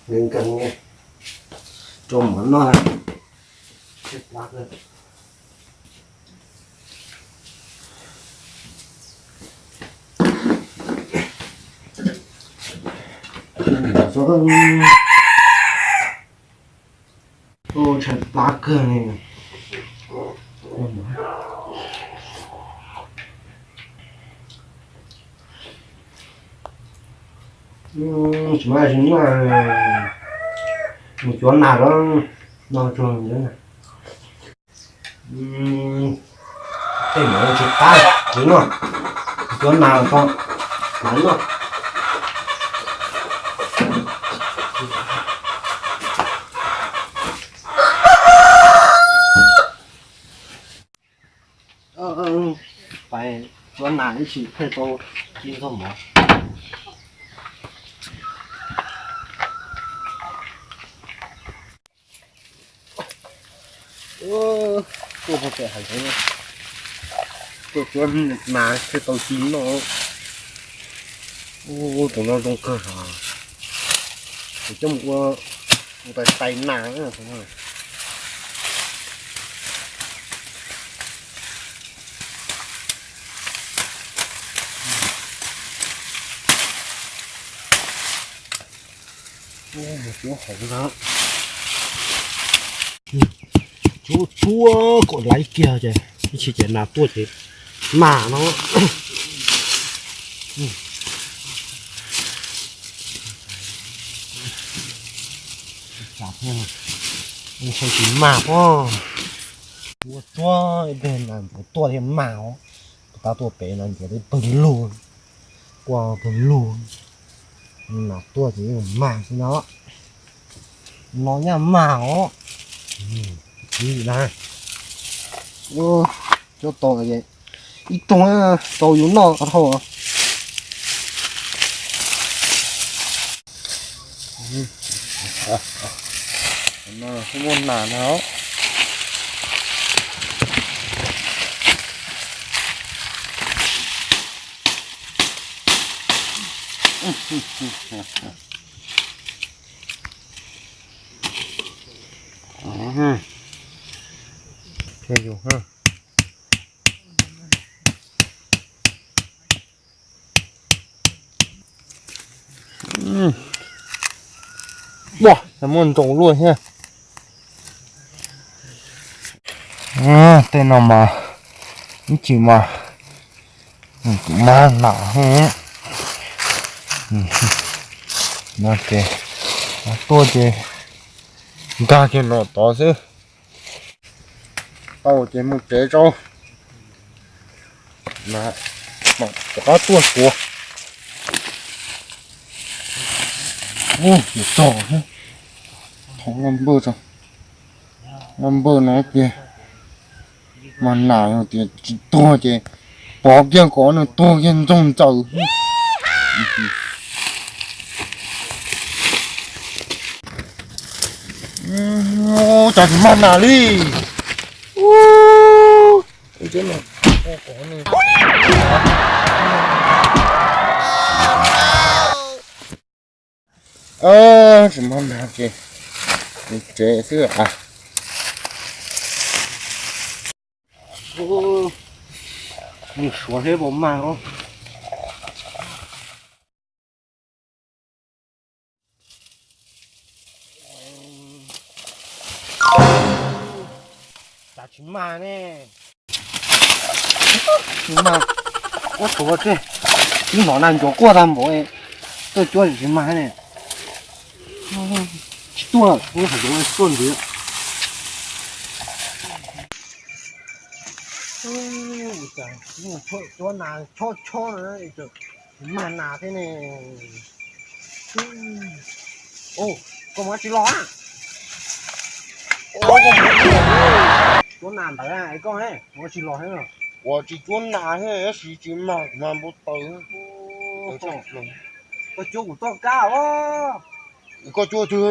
Nkees nkees, rau mov noj. Ntshai plab kawg li. Tsis muaj dab tsi noj, mus cuab nas los noj tsuag ntawd. Tej no tsis qab tsis noj, cuab nas los tso, mam noj. Pais cuab nas ib sim thiaj tau ci txoj mov. Tuaj pem hav zoov, tuaj cuab nas thiaj tau ci noj. Tus no zoo kawg os, kuv coj mus ua, ua tais tais nas. Mus cuab hauv na. Cuab cuab kom laiv kiag ces ib sim ces nas tuaj ces mas no. Ntshai tsis mas pob. Ua tsuag ib pliag nas ntxuav tuaj thiaj mas os. Tab tuaj pem no ntxuav pawg lug, ua pawg lug. Nas tuaj ces yeej mas xwb no. No nyaj mas os. Ib na, cuab tau ib rooj tau yus noj dhau. No kuj muaj nas no. Thiab yus ha. Ua, muaj ntsaum luaj thiab. Tej no mas ib chim mas kuv mab nam no ces tuaj ces nkag kiag no tod xwb. Tau ces mus tsev tso. Rov qab tuaj suav. Ub, yuav txog thiab. Thov npawj tso. Npawj no tiag. Mas nas yog tias tsis tuag ces pov kiag kom nws tuag kiag ntsoog ntxaws. Cas tsis mag nas li. Tsis mag nas ces tsev xwb a. Nws suav thiab puas mag os. Cas tsis mag ne. Tsis mag. Ua tuav tseg. Ib hnov nas ncuav quaj tag npaum, tuaj cuab tsis mag ne. Tsis tuaj, ua hais tuaj ntxiv. Cuab nas chob chob na, tsis mag nas thiab ne. Koj mus tsis los a? Cuab nas ntawd koj mus tsis los thiab. Ua tsis cuab nas thiab, tab sis tsis mag mas npau taws. Koj cuab kuv txoj kab os. Koj cuab twg?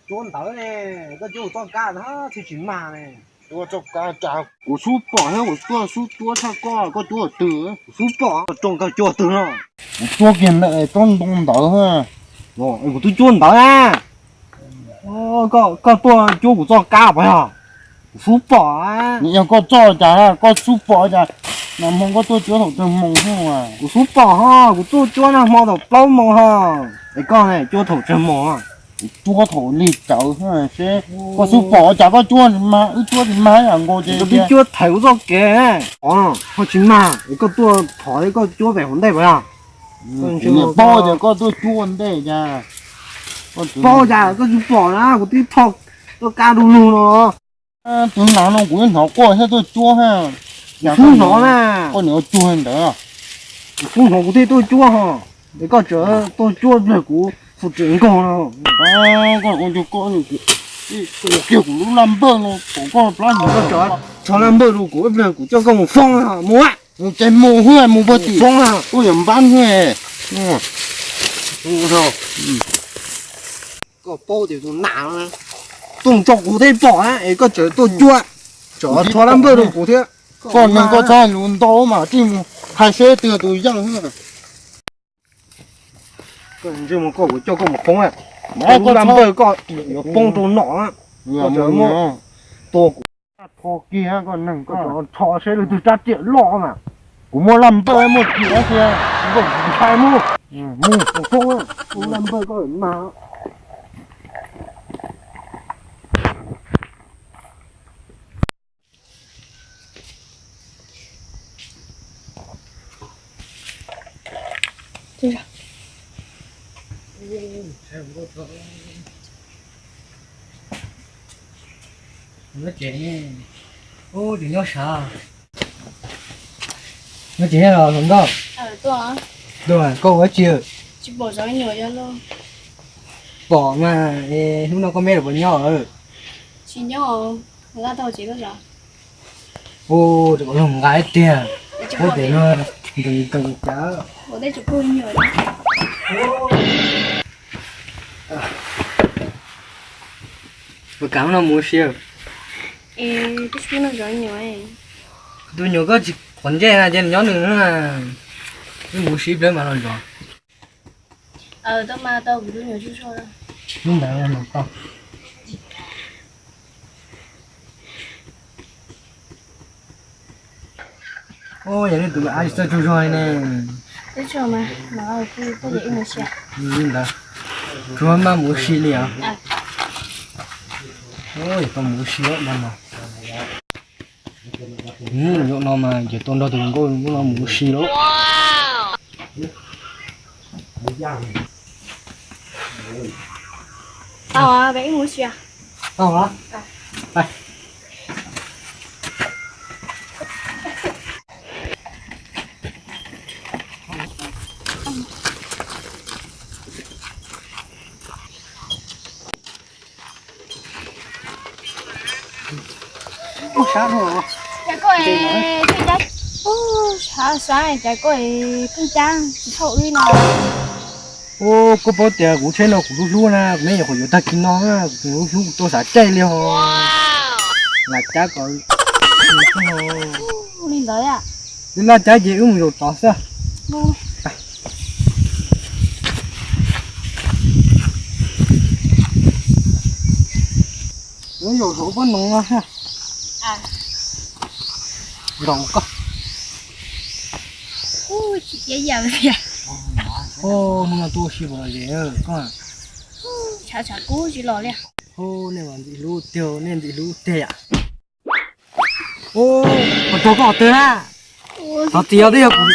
Cuab ntawd ne, koj cuab kuv txoj kab na thiaj tsis mag ne. Cuab txoj kab cas? Kuv xub pom thiab kuv tuaj xub cuab tshaj koj, koj cuab twg? Kuv xub pom, rooj koj cuab twg no? Kuv cuab kiag ntawm tsob ntoo ntawd. Kuv twb cuab ntawd na. Koj tuaj cuab kuv txoj kab puas yog? Kuv xub pom. Yog koj txoj cas koj xub pom cas? Nag hmo koj tuaj cuab thaum tsawg moos? Kuv xub pom ho, kuv tuaj cuab nag hmo thaum plaub moos ho. Es koj ne, cuab thaum tsawg moos? Kuv cuab thaum lig cawv seb. Koj xub pom cas koj cuab tsis mag, wb cuab tsis mag yam nkaus ces. Koj twb cuab thaiv kuv txoj kev. Ho tsis mag es koj tuaj thov koj cuab pem hauv ntej puas yog? Paub tias koj tuaj cuab ua ntej cas. Paub cas koj tsis pom na, kuv twb tho txoj kab du lug no. Tus nas no kuv hnov quaj thiab tuaj cuab. Kuv xub hnov na. Koj niam ua cuag ntawd. Kuv xub hnov kuv thiaj tuaj cuab ho. Es koj tseem tuaj cuab pliag kuv fu tsev nkaug no. Koj ua cuag koj, kiag kuv lub laj npawj no kom koj plab. Koj tseem rho laj npawj rau kuv ib pliag kuv coj koj mus foob mus. Mus ces mus hwj mus puag tim foob, kuj yuav npab hwj. Koj paub tias tus nas no tuaj tso kuv thiab pom na es koj tseem tuaj cuab, tseem rho laj npawj rau kuv thiab. Koj neeg koj txhob lus ntau mas tsis mus hais seb twg tus yeej. Koj ntsej muag, koj kuv coj koj mus foob, lub laj npawj koj yuav poob rau nom na. Koj tseem muab tua kuv. Tho kiag koj neeg, koj rho seb leej twg rab riam loj mas. Kuv muaj laj npawj muaj riam xwb, koj ntshai mus. Mus foob, lub laj npawj koj mas. Nyob tsev, ub, tseem nyob sav. Nyob tsev los hluas nkauj. Koj ua dab tsi? Pom mas, hnub no koj me los puas nyob? Ub, rov qab los nqa ib tiag. Ub, tias no nkees nkees cas. Puas kam no mus ua si? Tus nyuam koj tsis quav ntsej na, ces nyob nws na. Wb mus ua si ib pliag mas los zov. Ub, yog nej tus av tsis txawj tsaug zog li ne. Li ntawd, tsuas maj mus ua si li os. Tau mus ua si lawm no mas. Zaum no mas ces tau nrog tus hluas nkauj no mus ua si lawm. Tau, wb mus ua si. Tau. Ub, sab, sab, cas koj pheej cab tsis thauj wb no. Ub, koj paub tias kuv tsheb no kuv lub hlub na, kuv neb nyuam qhuav yuav tag kis no, kuv lub hlub kuv tuaj xav caij li ho. Lam cab kom li ntawd. Wb laj cab ces wb mus zaum tod xwb. Wb zaum saum pob noog no. Zaum koj. Hnub no tuaj ua si puas lom zem koj? Hu, nej ntxim hlub tiag, nej ntxim hlub tiag yam. Ub, puas tau koj twg na? Thov txim os, twb yog kuv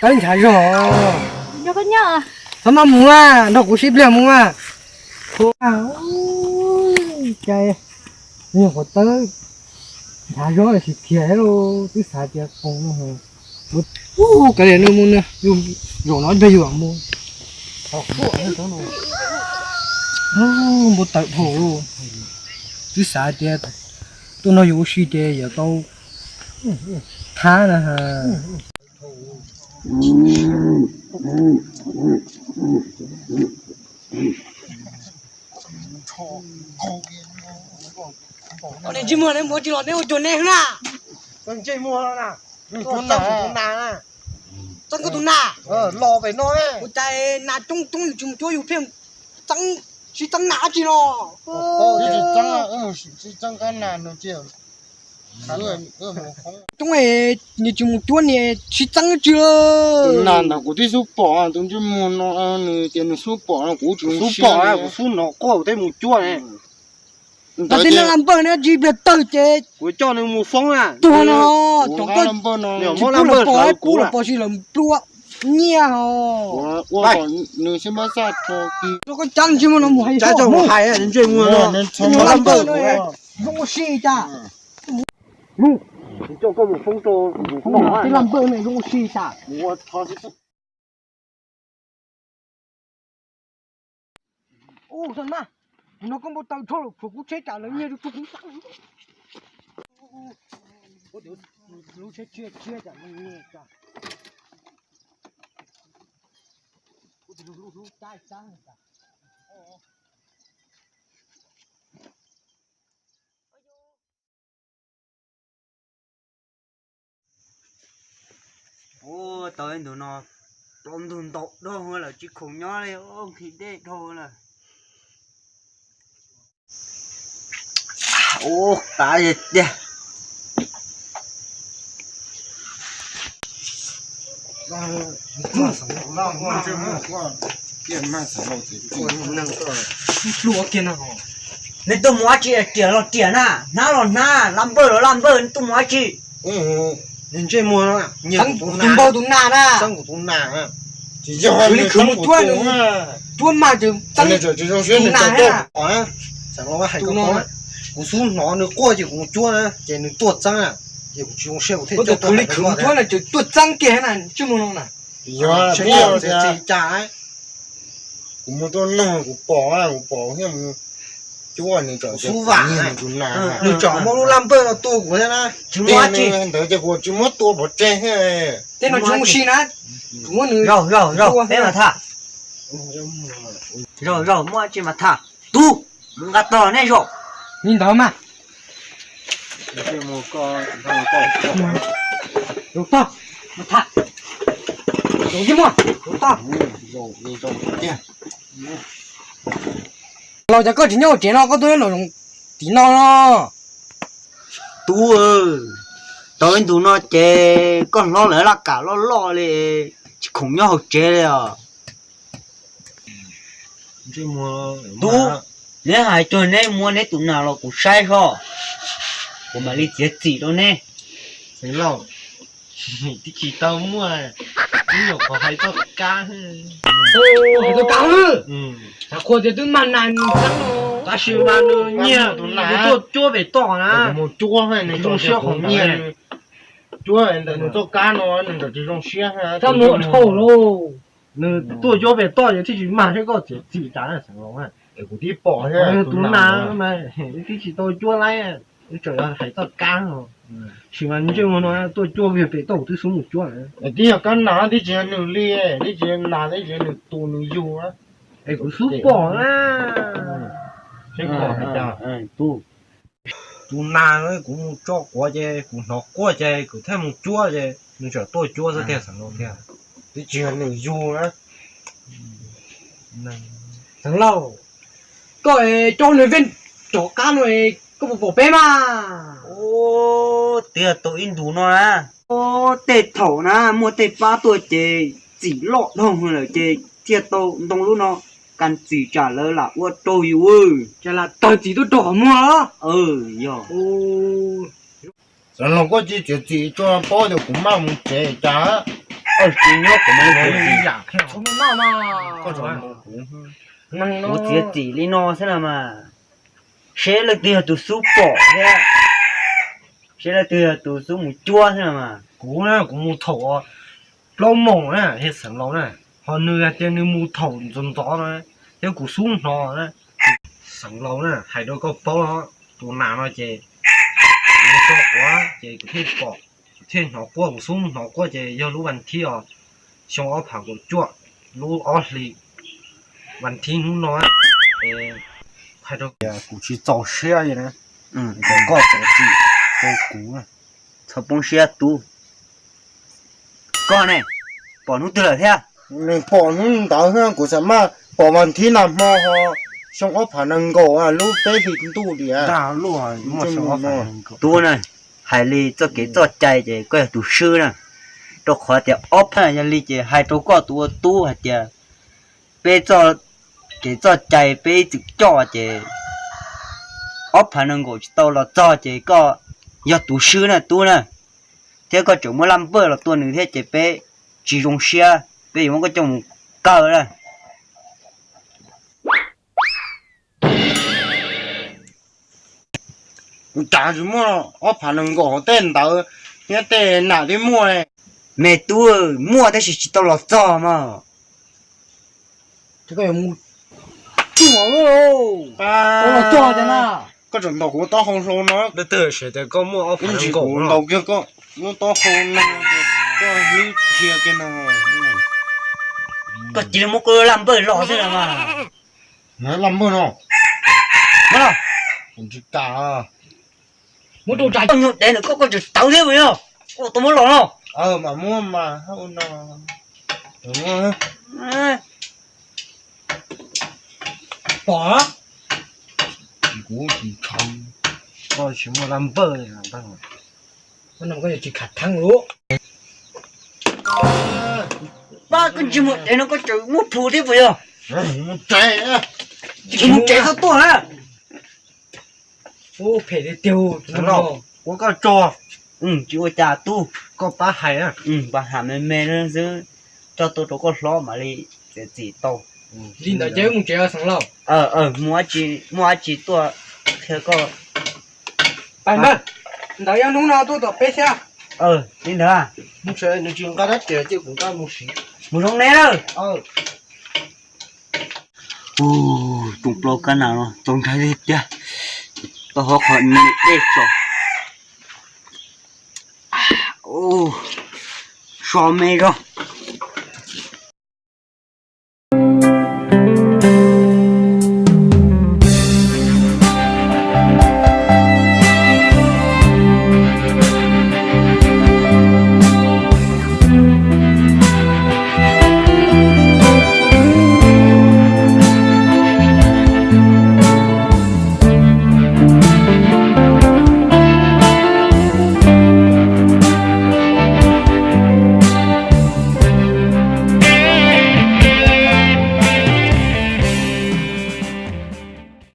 tab nchav zog. Txhob maj mus na, nrog kuv sib pliag mus na. Hu, cas yog qhov tawb nchav zog tsis khiav los twb xav tias qoos no. Ub, kav liam no mus na, zaum no ib pliag yus mam mus. Npau taws dhau lawm. Twb xav tias tuaj nrog yus ua si ces yuav tau thab na. Ntsej muag, neb mus tsis los neb ua cuag neb na. Ntsej muag na, txog nkauj tus nas, los pem no, ua cas nas coob coob yus tsis mus cuab yus pheej Txeeb, sib txeeb nam dab tsi no? Wb tsis txeeb, wb mus sib txeeb kab nas no cia. Tub, nws tsis mus cuab niag sib txeeb dab tsi. Nas ntawd kuv twb xub pom, tus ntsej muag no nws tias nws xub pom no kuv tsis xub pom, kuv xub hnov quaj kuv thiaj mus cuab ne. Ntawd tej neeg laj npawj no tsis pliag tawg ces kuv coj nws mus foob na. Tuag no, cov koj laj npawj no, kub los pom, kub los pom si lawv plua nyiaj os. Ua kom nws sib npab xaj rau kis. Rau koj cab ntsej muag no mus hais, cab coj mus hais ntsej muag no, laj npawj no zoo ua si cas. Coj koj mus foob rau tej laj npawj no zoo ua si cas. Ua tho xwb. Ub, tag mas, no koj npau taws tshuav lawm, tshuav kuv tsheb tsam lawv nyiag rau kuv. Lub tsheb tshiab tshiab tsam lawv nyiag tsam. Ub, hlub hlub cab cab tas. Ub, tau ib ntus no, plov ntug ntau dhau lawm, tsis khoom nyob li, nqhis dej dhau lawm. Ub, qav tiag. Pluav kiag no. Nej tuaj mus dab tsi, riam los riam na, hnab los hnab, laj npawj los laj npawj, nej tuaj mus dab tsi? Ntsej muag, tus npawg tus nas na. Txeeb kuv tus nas. Tsis yog li khwv mus cuab, cuab mas tseem txeeb tus nas na. Kuv xub hnov nws quaj ces kuv mus cuab na, ces nws tuaj txeeb na, ces kuv tsis zoo siab kuv thiaj coj tuaj li khwv mus cuab na, tseem tuaj txeeb kiag na, ntsej muag no na. Yog, txiv cas, kuv mus tuaj noog kuv pom, kuv pom thiaj mus cuab nws, kuv xub vam nws tus nas. Nws tseem muab lub laj npawj no tua kuv thiab na. Tsis muaj dab tsi ntawd ces kuv tsis muab tua pov tseg thiab. Tej no tsis zoo si na. Zaum, zaum, zaum, peb mas tham. Zaum, zaum, muaj dab tsi mas tham. Tub, mus nqa tog nej zaum. Li ntawd mas. Zaum tog, mas tham. Zaum yeej muaj, zaum tog. Los cas koj tsis nyob hauv tsev no, koj tuaj nyob tim no no? Tub, tau ib ntus no ces koj hlob lawv laj kam loj loj li, tsis khoom nyob hauv tsev li os. Tub, neb hais rau neb muab neb tus nas los kuv saib soj, kuv mam li txiav txim rau neb. Xeev Laus, twb tsis tau muaj, ib nyuam qhuav hais txoj kab, hais txoj kab, qhuas tias twb mag nas, tab sis mas nws nyiag, nws tuaj cuab pem toj na, nws zoo siab qhov nyiag, cuab ntawm nws txoj kab no nws tseem tsis zoo siab, nws tuaj cuab pem toj ces thiaj tsis mag thiab, koj txiav txim tas Xeev Laus. Es kuv twb pom thiab, tus nas mas twb tsis tau cuab laib, tseem yog hais txoj kab no. Tab sis mas ntsej muag no tuaj cuab kiag pem toj kuv twb xub mus cuab lawm. Es twb yog kab nas, twb tsis yog nws li, twb tsis yog nas, twb tsis yog nws tus nws yug. Es kuv xub pom na. Tus nas kuv mus tso quav ces kuv hnov quaj ces kuv thiaj mus cuab ces nws tseem tuaj cuab xwb tiag Xeev Laus tiag. Twb tsis yog nws yug na. Xeev Laus, koj coj nws vej rov qab no, koj puas pom peb mas? Ub, twb yog tau ib ntus no na. Ub, tej thaum na muaj tej pab tuaj ces txim loj dhau lawm ces thiaj tau ntoo lub no, kas txim tsam lawv lam ua rau yus. Cas lam tawg txim tuaj rau qhov muag los? Yog. Xeev Laus, koj tsis txiav txim tso paub tias kuv maj mus tsev cas, koj tsis nyob kuv mus tsev. Kuv txiav txim li no xwb los mas, seb leej twg yog tus xub pom thiab, seb leej twg yog tus xub mus cuab thiab mas. Kuv na, kuv mus thaum plaub moos na, Xeev Laus na, ho nws hais tias nws mus thaum ntxov ntxov no, thiab kuv xub hnov na. Xeev Laus na, hais rau koj paub, tus nas no ces kuv tso quav ces kuv thiaj pom, kuv thiaj hnov quaj, kuv xub hnov quaj ces yog lub vas thib os, xyoo ob phav kaum cuaj, lub ob hlis, vas thib hnub no. Hais rau kuv tsis txaus siab li na, koj txiav txim rau kuv. Txhob poob siab tub. Koj ne, pom hnub twg lawm thiab? Nws pom hnub ntawd thiab, kuv xav maj Pom mas thib nag hmo ho xyoo ob phav nees nkaum lub peb hlis ntuj tias. Tub na, hais li txoj kev txoj cai ces koj yog tus swb na, rau qhov tias ob phav yog li ces hais rau koj tus ua tub hais tias peb txoj kev txoj cai peb ib txwm coj ces ob phav nees nkaum tsis tau los txog ces koj yog tus swb na tub na, thiab koj tseem muab laj npawj los tua nws thiab ces peb tsis zoo siab, peb yuav muab koj coj mus kaw na. Kuv cav tsis muaj ob phav nees nkaum tej ntawd thiab tej nam twb muaj. Me tub, muaj tab sis tsis tau los txog mas. Koj tseem ntaus kuv taub hau hlo no. Koj muaj ob phav nees nkaum ntaus kiag koj lub taub hau no, koj hlwb dhia kiag no. Koj cia li muab koj laj npawj los xwb mas. Laj npawj no. Tsis kam. Muab rau rais nyuag dev ntawm koj, koj tseem tawv thiab puas yog? Koj tau muab los no. Mam muab mas no. Pom, kuv tsis tshawv, koj tsis muaj laj npawj. Koj tsis khav theeb lawm. Pab koj ntsis muag dev no koj tseem muab plhus thiab puas yog? Tsis mus tsev txhob tuaj na. Phem tiag tiag. Ua koj tso. Tsis ua cas tub, koj pab hais, pab hais me me xwb, coj tuaj rau koj hlob mam li txiav txim tau. Li ntawd ces mus tsev os Xeev Laus. Muaj dab tsi tuaj qhia koj. Pais mas, ntawd yog hnub no tuaj tom peb thiab. Li ntawd, nws tsis nqa dab tsi ces kuv nqa mus siv. Mus zoo ne lawm. Tus plaub kab nas no txaus ntshai tiag tiag. Tau hov qhov dej tso. So me zog.